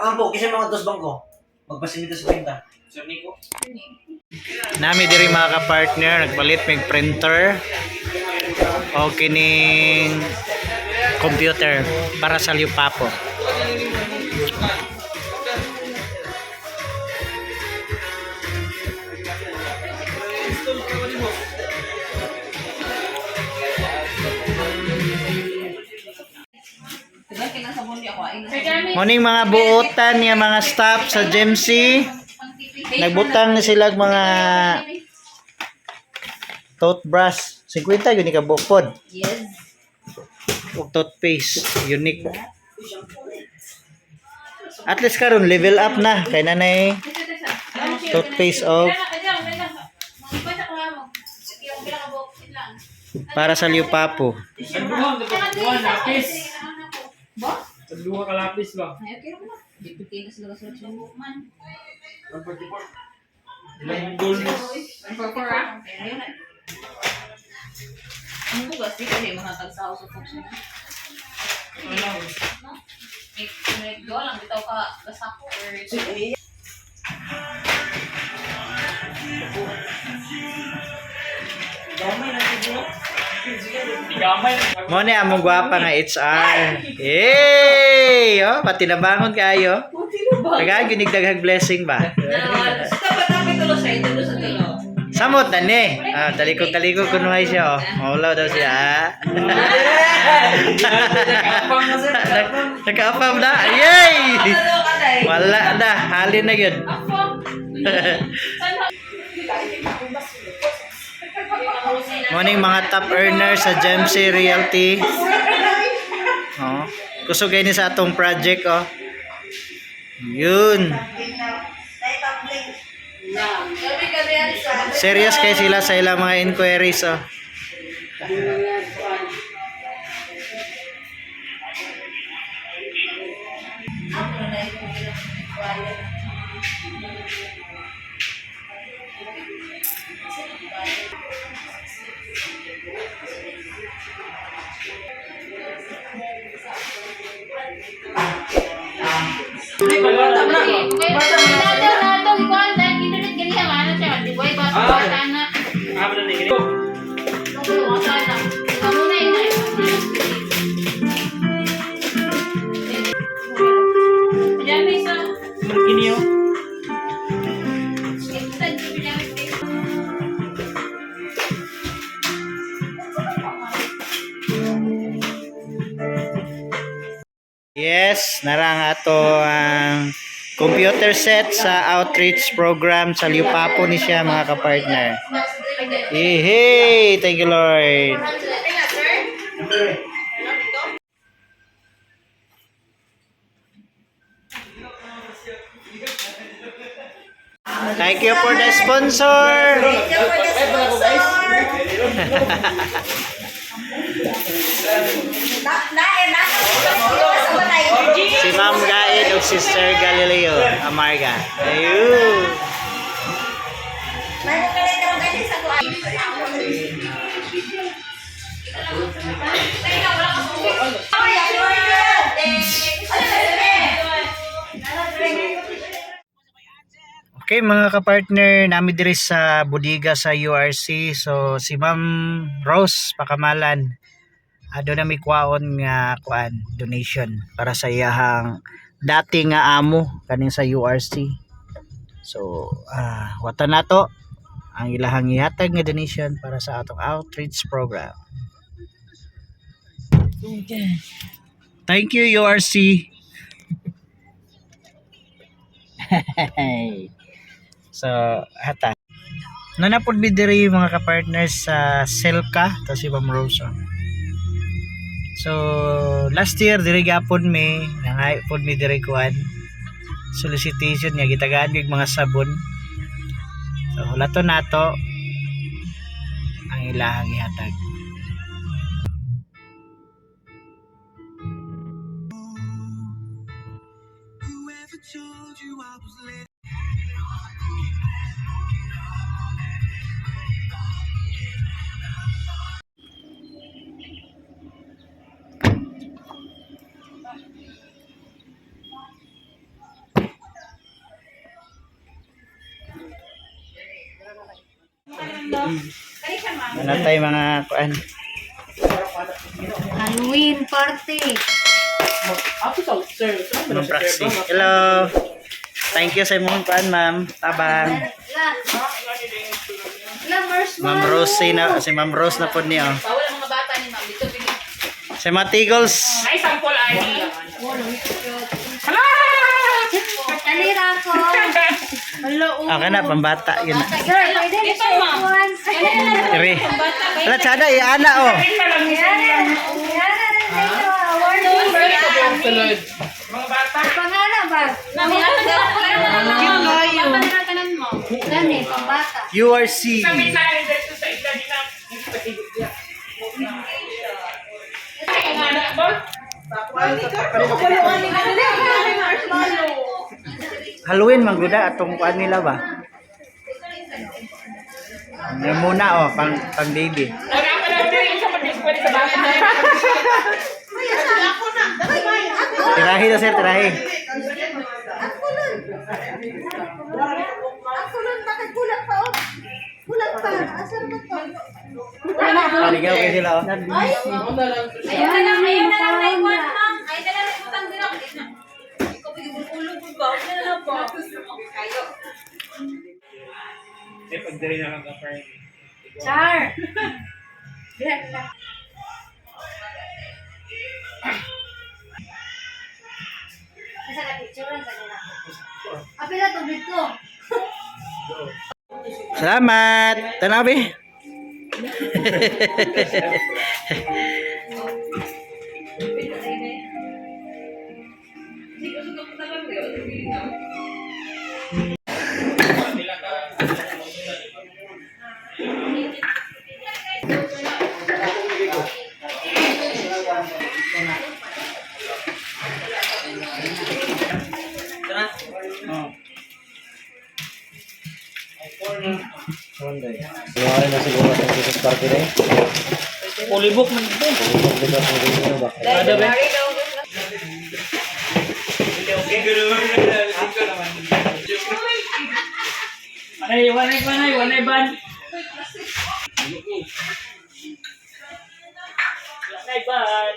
Ang po, kasi mga dos bangko. Magpasimita sa pinta. Sir Nico. Nami diri, mga ka-partner, nagpalit mig printer o kining computer para sa Liupapo. Morning, mga buotan nga mga staff sa GMC. Nagbutang ni sila og mga toothbrush. 50 yun ni ka bukod. Yes. Og toothpaste. Unique. At least karon level up na kay nanay toothpaste og para sa Liupapo. Nagduha, lapis. Ba? Nagduha ka lapis ba? Ay, okay ra na. Dipiti na sila sa man. Ilang goals. Ayun na. Ang bugas di kasi mga tagsaw sa function. No? May do lang bitaw ka gasako or Gamay. Mo ni among gwapa nga HR. Hey! Oh, pati nabangon kayo. Tagaan gyud daghang blessing ba? Dapat namin tulo siya, tulo sa tulo. Samot na ni. Ah, talikog-talikog kunuhay siya oh. Maulaw daw siya. Ah. Nakaapang na, sir. Nakaapam na. Yay! Tulo ka dai. Wala na. Halin na yun. Morning, mga top earner sa GMC Realty. Oh. Kusog ni sa atong project oh. Yun. Gabi ka diyan sa Serious kay sila sa ilang mga inquiries oh. Ah, ba na ni Nico? Kini oh. Yes, narang ato ang computer set sa outreach program sa Liupapo ni siya, mga kapartner. Hey, thank you, Lord. Thank you for the sponsor. Thank you for the sponsor. Na, na, eh, na, sa balay. Si Ma'am Gaid o si Sir Galileo Amarga. Ayun. May mga kalay karong galing sa kuan. Okay, mga kapartner, nami diri sa bodega sa URC. So si Ma'am Rose Pakamalan, ado na mi kwaon nga kuan donation para sa iyahang dati nga amo kaning sa URC. So wata nato ang ilahang ihatag nga donation para sa atong outreach program. Thank you, URC. So, hata. Nanapod mi diri, mga kapartners, sa Selka to si Ma'am Rose. Oh. So, last year diri gapon mi, nangay pod mi diri kuan solicitation nga gitagaan mig mga sabon. So, wala to nato ang ilahang ihatag. Ano tayo mga kuan? Halloween party. Ma'am Praxi. Hello. Thank you sa imong kuan, ma'am. Tabang. La. La marshmallow. Ma'am Rose na si Ma'am Rose na pod niyo. Bawal ang mga bata ni ma'am dito bili. Si Matigols. Ay, sample ay. Kanira ko. Hello. Okay na pambata yun na. Sir, pwede na Ito, siya ma'am. ikuan. Tiri. Wala tsada iana oh. Mga bata. Pangala ba? Ma'am, ano na lang. Bata na tanan mo. Gani, pambata. URC. Sabi sa akin dito sa isla din na hindi pa tigil niya. Ay, nga na, ba? Halloween man guda atong kuan nila ba? Ano muna oh, pang pang baby. Wala pa lang din sa pag-display sa bata. Tirahi na sir, tirahi. Ako nun, bakit kulang pa? Oh? Kulang pa. Asa naman to? Paligaw kayo sila oh. Ayun na lang, ayun na lang, may one, ma'am. Ay, na lang, may utang din ako. Ay, na. Ikaw, ulo ko ba? Huwag na lang po. Kayo. Eh, pagdali na lang ka, Char! Diyan lang. Asa na picture sa nila? Apila tubig ko. Salamat. Tanabi. Lumayan na siguro sa Christmas party na eh. Pulibok man ito. Ada ba? Anay, wanay, wanay, wanay, ban. Wanay, ban.